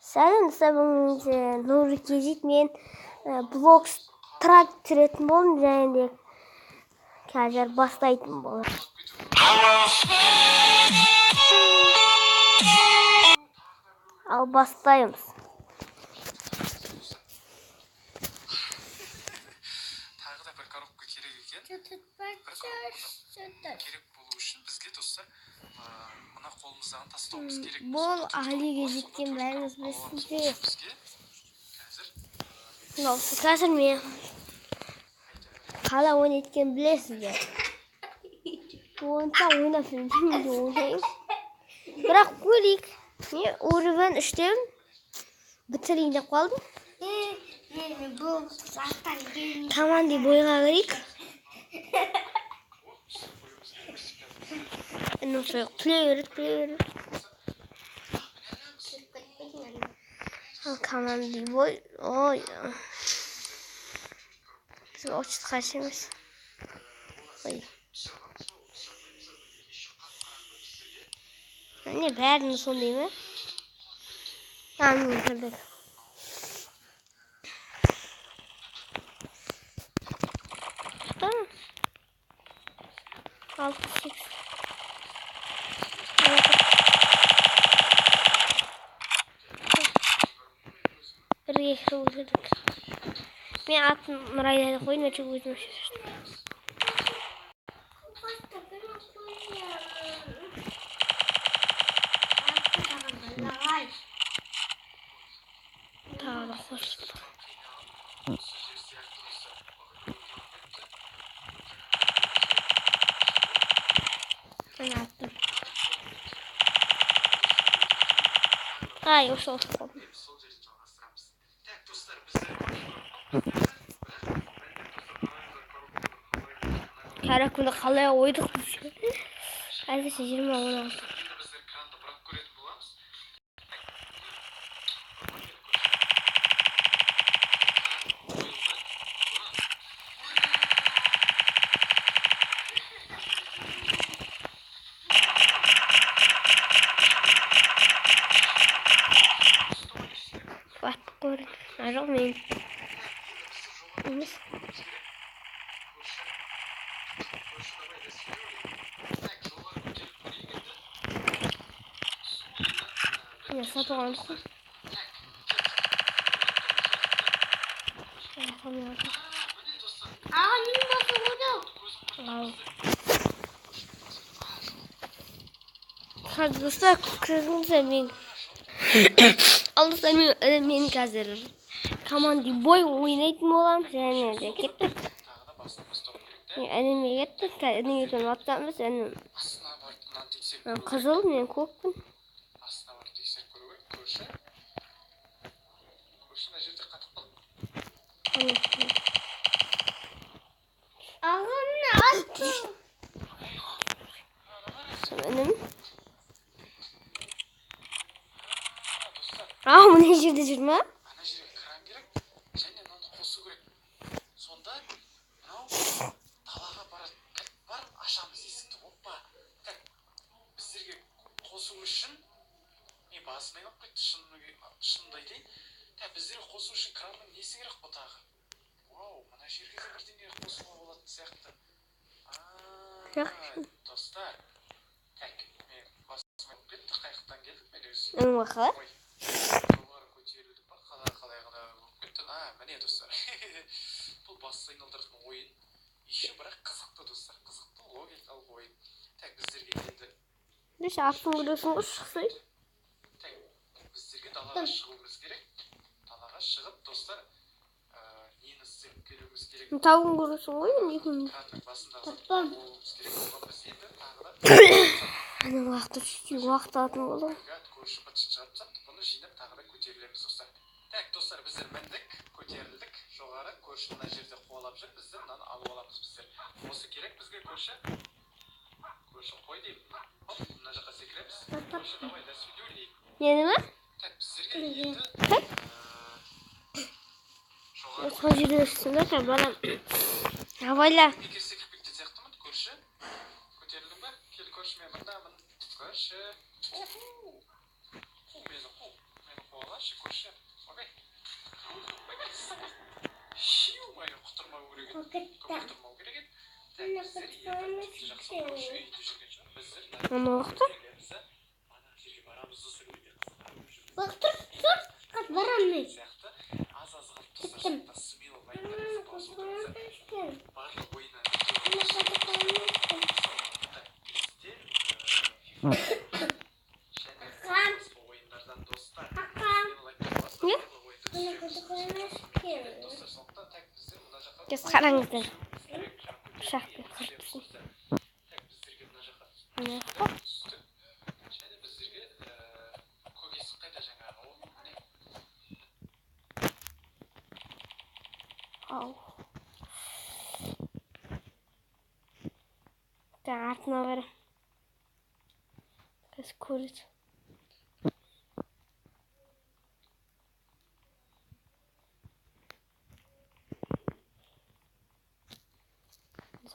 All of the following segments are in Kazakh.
Сәлем, достар, бүгін Нұр Кезит мен блог трак түсіретін болдым және де қазір бастайтын боламын. Ал бастаймыз. Тағы да бір коробка керек екен. Бір коробканы керек болу үшін бізге, достар, мына қолымыздағыны тастауымыз керек. Бұл Алиге жеткен, бәріңіз білесіздер. Бізге қазір Мынау қазір мен қалай ойнайтынын білесіздер. Онша ойнап жүрмін де ойнаймын. Бірақ көрейік. Не уровень үштен бітірейін деп қалдым. Команда бойға кірейік. Ну, сол күле береді, күле береді. Ал команда бой. Ой. Біз очит қарсы емес. Ой. Не, бәрінің сондай ма? А, міне кірдік. Шықты ма? Алты, сегіз. Бірге кіру керек. Мен атын Нұрайда деп қойдым, әйтеуір өзім шештім. Тағы да қосылды. Мен аттым. Ай, осы оқып қалдым. Сол жерден жалғастырамыз. Так, достар, біздер Каракүні қалай ойдық біз? Әзірше 20-16. Енді біздер кранды бұрап көретін боламыз. Батып көрді. А, жоқ, мен емес. Міне сатып аламыз ғой. Ал. Қазір, достар, көрдіңіздер мен. Ал, достар, мен қазір команда бой ойнайтын боламын және де кеттік. Тағы да басын бастау керек те. Мен ініме кеттік. Қазір ініме екеуміз аттамыз. Інім Астына барып мынаны тексеріп көру керек. қызыл, мен көкпін. Астына барып тексеріп көру керек. Көрші. Көрші, мына жерде қатып қалды. Сол інім. Достар, А, мына жерде жүр ма? ана жерге кран керек және мынаны қосу керек. Сонда мынау далаға барады. Так, барып ашамыз есікті. Опа. Так, біздерге қосу үшін мен басым айналып кетті, шынымды айтайын. Так, біздерге қосу үшін кранның несі керек қой тағы? Вау, мына жерге де бірдеңе қосуға болатын сияқты. Жоқ. Достар, так, мен басым айналып кетті, қай жақтан келдік мен өзі. Інім қалай? Ой, жоғары көтерілдік па, қалай қалай қалай болып кетті. А, міне, достар, бұл бас айналдыратын ойын еще, бірақ қызықты, достар, қызықты логикалық ойын. Так, біздерге енді Неше аттың көресің ғой, шықсай. Так, біздерге далаға шығуымыз керек. Далаға шығып, достар, нені істеп келуіміз керек? Тауын көресің ғой, енді екеуміз. Кранның басындағы затты алуымыз керек. Оған біз енді тағы да Ана уақыт чуть-чуть уақыт алатын болды ғой. Гад, көрші бытшын шығарып тастапты. Бұны жинап тағы да көтерілеміз, достар. Так, достар, біздер міндік, көтерілдік жоғары. Көрші мына жерде қуалап жүр бізді. Мынаны алып аламыз біздер. Осы керек бізге, көрші. Көрші, қой деймін. Хоп, мына жаққа секіреміз. Көрші, давай, до свидания. Нені ма? Так, біздерге енді жоғары Сол жерде жүрсің да, қазір барам. Абайла. Бекер секіріп кеткен сияқтымын. Көрші, көтерілдің ба? Кел, көрші, мен мындамын. Көрші. Уху. Қу мені, қу мені, қуалашы, көрші. Ана уақытта? Bak dur dur. Kaç varam ne? Gittim. Не? Кес қараңыздар. Пышақпен қырып түсін. Ана жақта. Ау. Так, артына қара. Қазір көреді.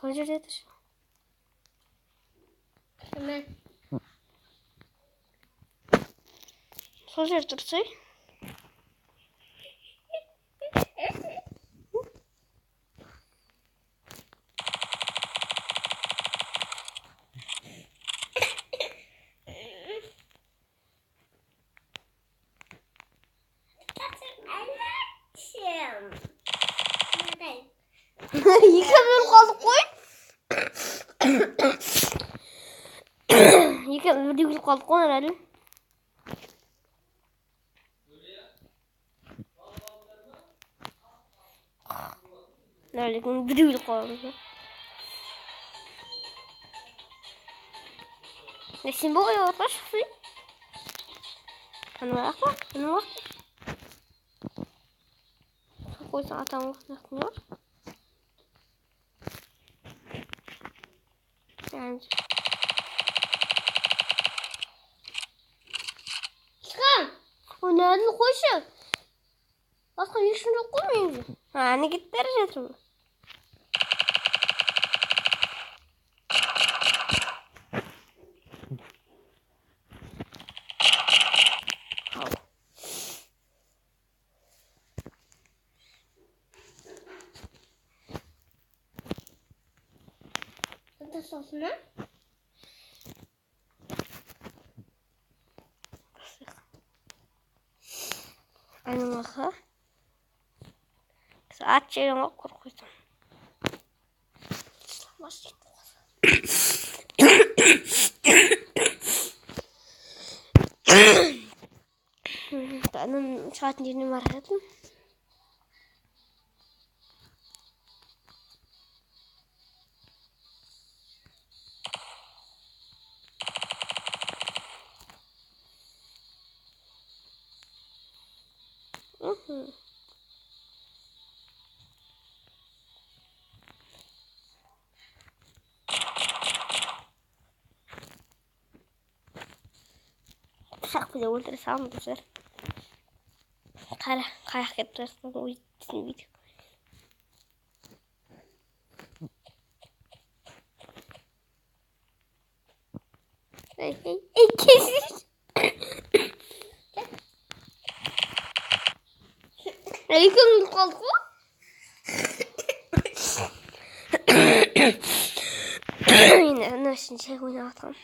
Сол жерде тұр. Hemen. Сол жерде тұрсай. Екі өліп қалдық қой. Екі бірдей өліп қалдық қой әлі. Әлі бірдей өліп қаламыз. Не сен бұл қай шықсай? Ана жақта, ана жақта. Қойсаң атаң не бар? Çıkam. О, нәділ қойшы. Басқа ешкім жоқ қой менде. Әне кетіп бара жатыр. Ау. Sosuna. Айналаға. Ат жерін ғой көріп қойсам. Аның шығатын жеріне бара жатырмын. Пышақпен өлтіре салдым, достар. Қара, қаяқ кетіп жатқанын өзі түсінбейді. Ей, ей, ей, кешірші. Екеуміз өліп қалдық қой. Енді ана үшін шай ойнап жатқанмын.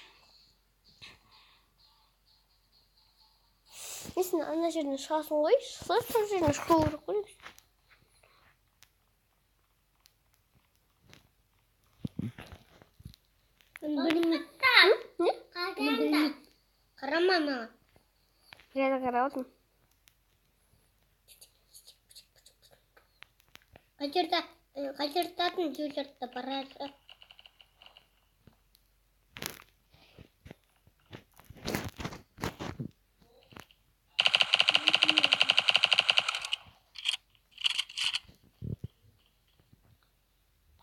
Несін ана жерден шығасың ғой, шықса сол жерден шығу керек қой. Білмеймін. Не? Білмеймін. Қарама маған. Жаңа қарап отырмын. Қай жерде, қай жерде жерде барады.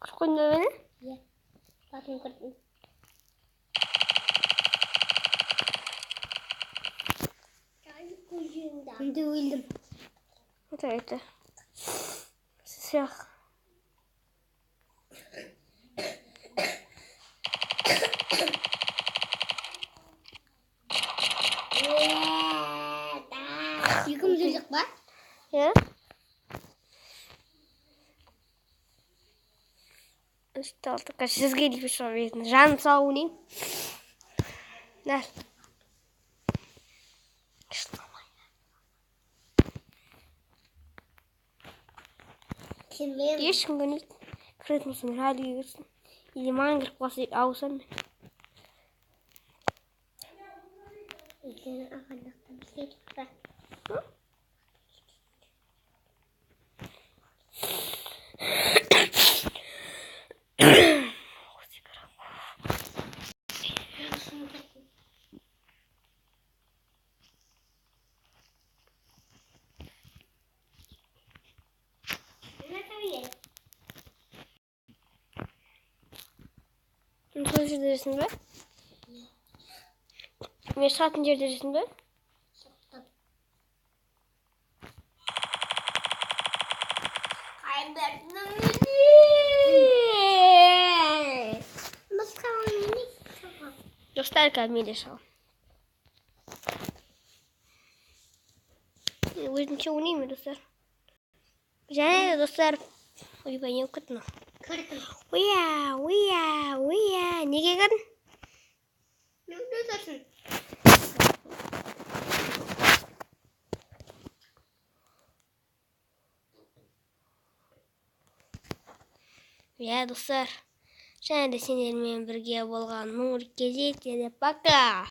Көріп қойдың ба мені? Иә. Басын көрдім. Енді өлдім. Это это. Всех. Екеуміз өлдік па? Иә. Үш, алты, қазір жүзге дейін шыға беретін. Жаным сау не? Нә. Сен мен. Ешкім көрмейді. Кіретін болсам, Ралиге кірсін. Или маған кіріп қалса, ауысамын мен. Сен ағанақтан кетіп. Сен сол жерде жүрсің бе? Мен шығатын жерде жүрсің бе? Достар, қазір мен де шығамын. Өзімше ойнаймын, достар. Және де, достар, ойбай, не болып кетті мынау? Кірдім. Уя, уя, уя. Неге кірдің? Не отырсың? Иә, достар. Және де сендермен бірге болған Нұр Кезек, және пока.